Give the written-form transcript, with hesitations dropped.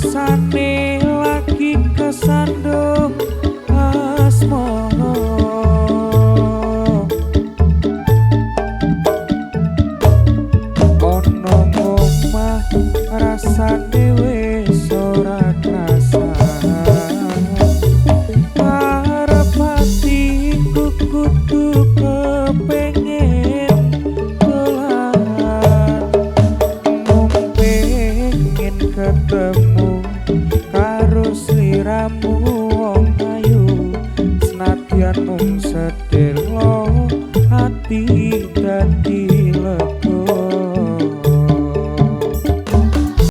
Rasane lagi kesandung asmara. Ono ngomah rasane wis ora krasa. Arep atiku kudu kepengin dolan, mung pengen ketemu karo sliramu wong ayu. Senadyan mung sedelo ati dadi